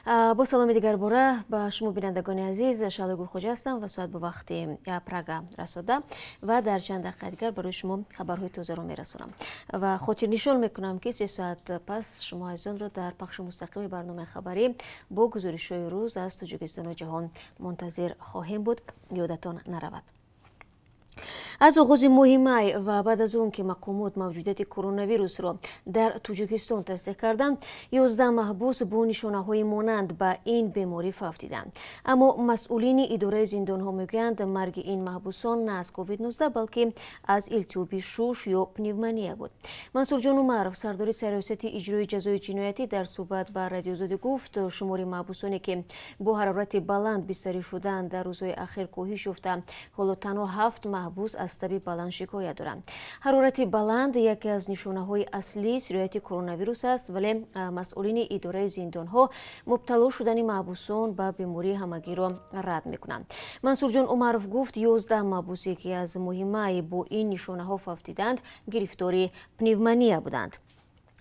Бо саломи дигарбора ба шумо, бинандагони азиз. Шаҳлои Гулхоҷа ҳастам ва соат бо вақти Прага расода ва дар чанд дақиқа дигар барои шумо хабарҳои тозаро мерасонам ва хотирнишон мекунам, ки 3 соат пас шумо азизонро дар пахши мустақими барномаи хабарӣ бо гузоришҳои рӯз аз Тоҷикистону ҷаҳон мунтазир хоҳем буд. Ёдатон наравад. Аз оғози моҳи май ва баъд аз он ки мақомот мавҷудияти коронавирусро дар Тоҷикистон тасдиқ карданд, 11 маҳбус бо нишонаҳои монанд ба ин беморӣ фавтиданд. Аммо масъулини идораи зиндонҳо мегӯянд, марги ин маҳбусон на аз COVID-19, балки аз илтиҳоби шуш ё пневмония буд. Мансурҷон Умаров, сардори Сарриёсати иҷрои ҷазои ҷиноятӣ, дар суҳбат ба Радиои Озодӣ гуфт, шумори маҳбусоне, ки бо ҳарорати баланд бистарӣ шуданд, дар рӯзҳои ахир коҳиш ёфта, ҳоло танҳо ҳафт маҳбус аз таби баланд шикоят доранд. Ҳарорати баланд яке аз нишонаҳои аслии сирояти коронавирус аст, вале масъулини идораи зиндонҳо мубтало шудани маҳбусон ба бемории ҳамагиро рад мекунанд. Мансурҷон Умаров гуфт, 11 маҳбусе, ки аз моҳи май бо ин нишонаҳо фавтиданд, гирифтори пневмония буданд.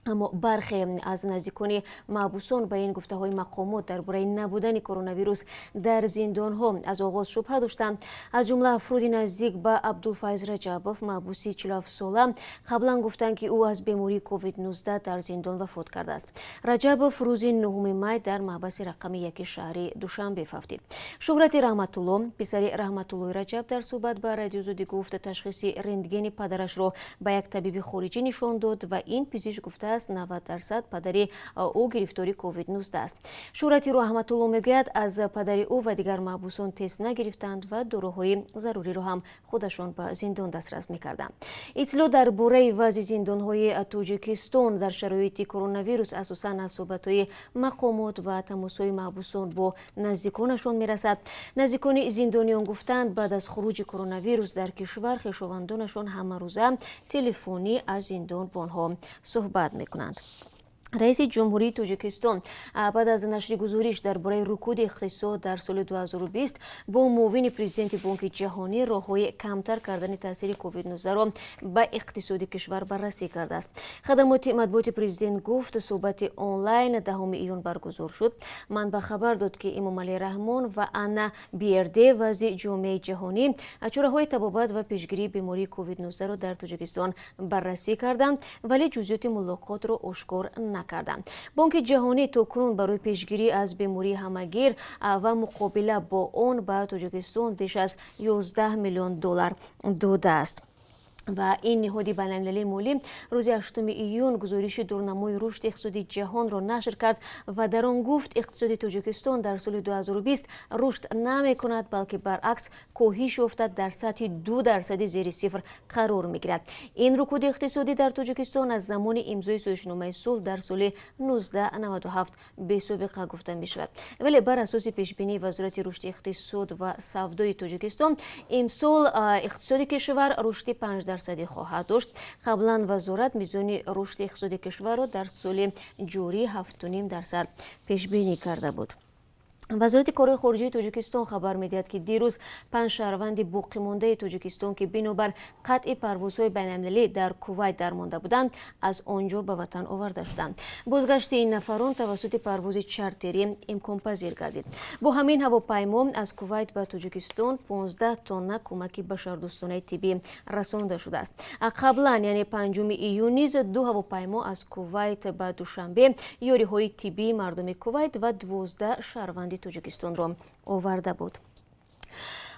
Аммо бархе аз наздикони маҳбусон ба ин гуфтаҳои мақомот дар бораи набудани коронавирус дар зиндонҳо аз оғоз шубҳа доштанд. Аз ҷумла афроди наздик ба Абдулфайз Раҷабов, маҳбуси 47сола, қаблан гуфтанд, ки ӯ аз бемории COVID-19 дар зиндон вафот кардааст. Раҷабов рӯзи 9 май дар маҳбаси рақами 1 шаҳри Душанбе фавтид. Шӯҳрати Раҳматулло, писари Раҳматуллои Раҷаб, дар суҳбат ба Радиои Озодӣ гуфт, ташхиси рентгени падарашро ба як табиби хориҷӣ нишон дод ва ин пизишк гуфтааст, 90% падари ӯ гирифтори COVID-19 аст. Шӯҳрати Раҳматулло мегӯяд, аз падари ӯ ва дигар маҳбусон тест нагирифтанд ва доруҳои заруриро ҳам худашон ба зиндон дастрас мекарданд. Иттилоъ дар бораи вазъи зиндонҳои Тоҷикистон дар шароити коронавирус асосан аз суҳбатҳои мақомот ва тамосҳои маҳбусон бо наздиконашон мерасад. Наздикони зиндониён гуфтанд, баъд аз хуруҷи коронавирус дар кишвар хешовандонашон ҳамарӯза телефонӣ аз зиндон бо онҳо суҳбат мекунанд. Раиси Ҷумҳурии Тоҷикистон баъд аз нашри гузориш дар бораи рукуди иқтисод дар соли 2020 бо муовини президенти Бонки Ҷаҳонӣ роҳҳои камтар кардани таъсири COVID-19-ро ба иқтисоди кишвар баррасӣ кардааст. Хадамоти матбуоти президент гуфт, суҳбати онлайн 10 июн баргузор шуд. Манбаъ хабар дод, ки Эмомалӣ Раҳмон ва Анна Биерде вазъи ҷомеаи ҷаҳонӣ, чораҳои табобат ва пешгирии бемории COVID-19-ро дар Тоҷикистон баррасӣ карданд, вале ҷузъиёти мулоқотро ошкор накарданд. Бонки Ҷаҳонӣ то кунун барои пешгирӣ аз бемории ҳамагир ва муқобила бо он ба Тоҷикистон беш аз 11 миллион доллар додааст. Ва ин ниҳоди байналмилалии молӣ рӯзи 8 июн гузориши дурнамои рушди иқтисоди ҷаҳонро нашр кард ва дар он гуфт, иқтисоди Тоҷикистон дар соли 2020 рушд намекунад, балки баръакс коҳиш ёфта, дар сатҳи 2 дарсади зери сифр қарор мегирад. Ин рукуди иқтисодӣ дар Тоҷикистон аз замони имзои созишномаи сулҳ дар соли 1997 бесобиқа гуфта мешавад. Вале бар асоси пешбинии Вазорати рушди иқтисод ва савдои Тоҷикистон, имсол иқтисоди кишвар рушди 5 дарсадӣ хоҳад дошт. Қаблан вазорат мизони рушди иқтисоди кишварро дар соли ҷорӣ 7,5% пешбинӣ карда буд. Вазорати корҳои хориҷии Тоҷикистон хабар медиҳад, ки дирӯз панҷ шаҳрванди боқимондаи Тоҷикистон, ки бинобар қатъи парвозҳои байналмилалӣ дар Кувайт дармонда буданд, аз он ҷо ба ватан оварда шуданд. Бозгашти ин нафарон тавассути парвози чартерӣ имконпазир гардид. Бо ҳамин ҳавопаймо аз Кувайт ба Тоҷикистон 15 тонна кӯмаки башардӯстонаи тиббӣ расонда шудааст. Қаблан, яъне 5 июн низ ду ҳавопаймо аз Кувайт ба Душанбе ёриҳои тиббии мардуми Кувайт ва 12 шаҳрванди Тоҷикистонро оварда буд.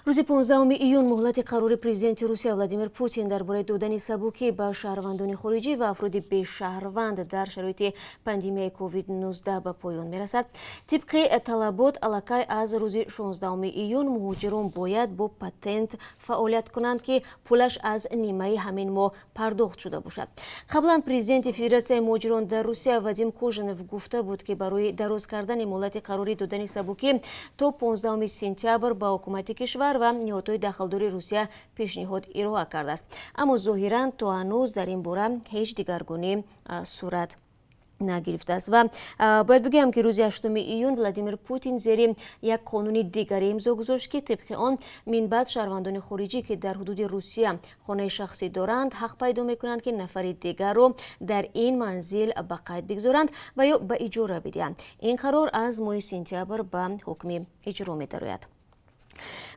Рӯзи 15 июн муҳлати қарори президенти Русия Владимир Путин дар бораи додани сабукӣ ба шаҳрвандони хориҷӣ ва афроди бешаҳрванд дар шароити пандемияи COVID-19 ба поён мерасад. Тибқи талабот, аллакай аз рӯзи 16 июн муҳоҷирон бояд бо патент фаъолият кунанд, ки пулаш аз нимаи ҳамин моҳ пардохт шуда бошад. Қаблан президенти Федератсияи муҳоҷирон дар Русия Вадим Кожанов гуфта буд, ки барои дароз кардани муҳлати қарори додани сабукӣ то 15 сентябр ба ҳукумати кишвар ва ниҳодҳои дахлдори Русия пешниҳод ироа кардааст. Аммо зоҳиран то ҳанӯз дар ин бора ҳеҷ дигаргунӣ сурат Нагирифтааст. Ва бояд бигӯям, ки рӯзи 8 июн Владимир Путин зери як қонуни дигаре имзо гузошт, ки тибқи он минбаъд шаҳрвандони хориҷӣ, ки дар ҳудуди Русия хонаи шахсӣ доранд, ҳақ пайдо мекунанд, ки нафари дигарро дар ин манзил ба қайд бигзоранд ва ё ба иҷора бидиҳанд. Ин қарор аз моҳи сентябр ба ҳукми иҷро медарояд.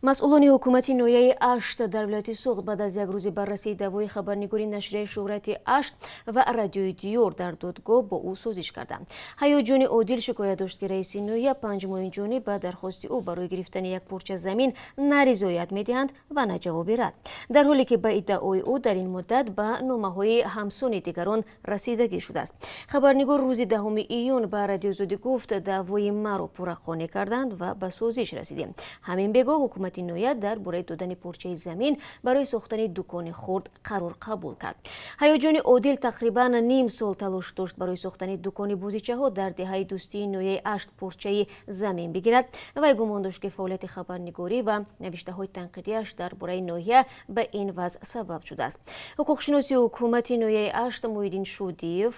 Масъулони ҳукумати ноҳияи Ашт дар вилояти Суғд баъд аз як рӯзи баррасии даъвои хабарнигори нашрияи Шӯҳрати Ашт ва Радиои Диёр дар додгоҳ бо ӯ созиш карданд. Ҳаёҷони Одил шикоят дошт, ки раиси ноҳия 5 моҳ инҷониб ба дархости ӯ барои гирифтани як порча замин на ризоят медиҳанд ва на ҷавоби рад, дар ҳоле ки ба иддаои ӯ дар ин муддат ба номаҳои ҳамсони дигарон расидагӣ шудааст. Хабарнигор рӯзи 10 июн ба Радиои Озодӣ гуфт: «Даъвои маро пурра қонеъ карданд ва ба созиш расидем. Ҳамин бегоҳ ҳукумати ноҳия дар бораи додани порчаи замин барои сохтани дукони хурд қарор қабул кард». Ҳаёҷони Одил тақрибан ним сол талош дошт барои сохтани дукони бозичаҳо дар деҳаи Дӯстии ноҳияи Ашт порчаи замин бигирад. Вай гумон дошт, ки фаъолияти хабарнигорӣ ва навиштаҳои танқидиаш дар бораи ноҳия ба ин вазъ сабаб шудааст. Ҳуқуқшиноси ҳукумати ноҳияи Ашт Муҳиддин Шудиев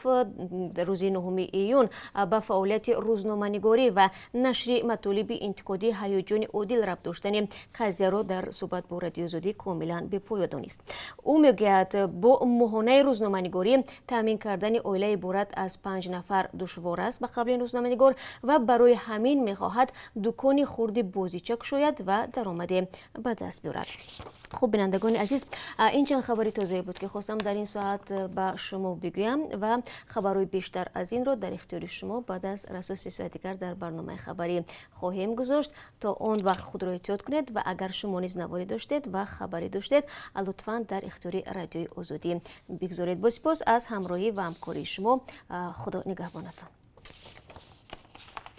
рӯзи 9 июн ба фаъолияти рӯзноманигорӣ ва нашри матолиби интиқодии Ҳаёҷони Одил рабт доштани қазияро дар суҳбат бо Радиои Озодӣ комилан бепоя донист. Ӯ мегӯяд, бо моҳонаи рӯзноманигорӣ таъмин кардани оила иборат аз панҷ нафар душвор аст, ба қавли рӯзноманигор, ва барои ҳамин мехоҳад дукони хурди бозича кушояд ва даромаде ба даст биёрад. Хуб, бинандагони азиз, ин чанд хабари тозае буд, ки хостам дар ин соат ба шумо бигӯям ва хабарҳои бештар аз инро дар ихтиёри шумо баъд аз расо 3 соати дигар дар барномаи хабарӣ хоҳем гузошт. То он вақт худро эҳтиёт кунед ва агар шумо низ наворе доштед ва хабаре доштед, лутфан дар ихтиёри Радиои Озодӣ бигзоред. Бо сипос аз ҳамроҳӣ ва ҳамкории шумо. Худо нигаҳбонатон.